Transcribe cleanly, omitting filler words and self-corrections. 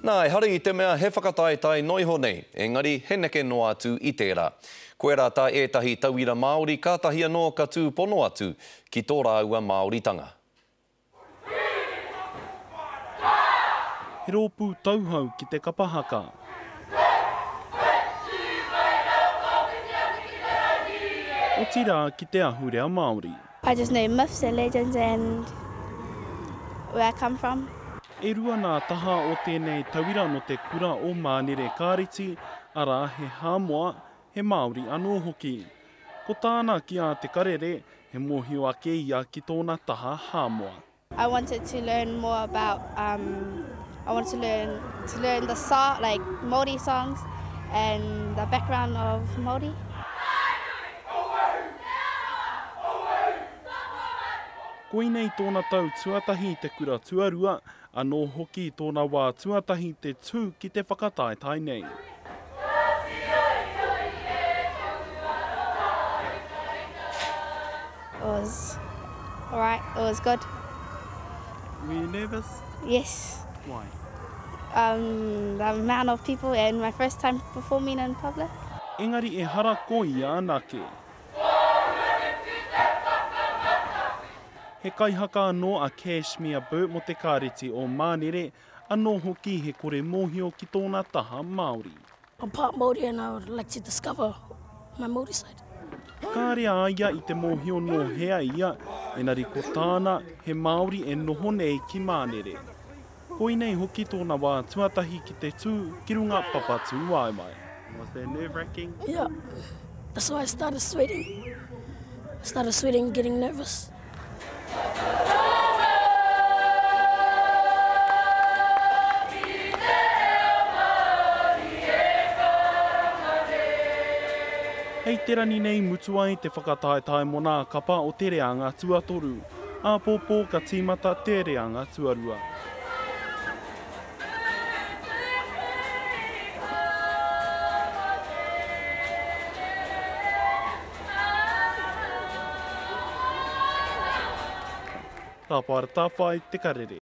Nā, ehara i te mea he whakataetae noa iho nei, engari he neke noa atu i tērā. Koirā tā ētahi tauira Māori kātahi anō ka tūpono atu ki tō rāua Māoritanga. He rōpū tauhou ki te kapa haka. Otirā ki te ahurea Māori. I just know myths and legends and where I come from. E rua nā taha o tēnei tauira nō te kura o Mānere Kāreti, arā, he Hāmoa, he Māori anō hoki. Ko tāna ki a Te Karere, he mōhio ake ia ki tōna taha Hāmoa. I wanted to learn more about um I wanted to learn to learn the song like Māori songs and the background of Māori. Koinei tōna tau tuatahi i te kura tuarua, anō hoki tōna wā tuatahi te tū ki te whakataetae nei. It was alright, it was good. Were you nervous? Yes. Why? Um, the amount of people and my first time performing in public. Engari ehara ko ia anake. He kaihaka anō a Cashmere Burt mō te Kāreti o Mānere, anō hoki he kore mōhio ki tōna taha Māori. I'm part Māori and I would like to discover my Māori side. Kāre a ia i te mōhio nō hea ia, engari ko tāna, he Māori e noho nei ki Mānere. Koinei hoki tōna wā tuatahi ki te tū ki runga papa tūwaewae. Was that nerve wracking? Yeah, that's why I started sweating. I started sweating, getting nervous. Hei te rangi nei mutu ai te whakataetae mo nā kapa o te reanga tuatoru. Āpōpō ka tīmata te reanga tuarua. Tāwhai Tāwhai Te Karere.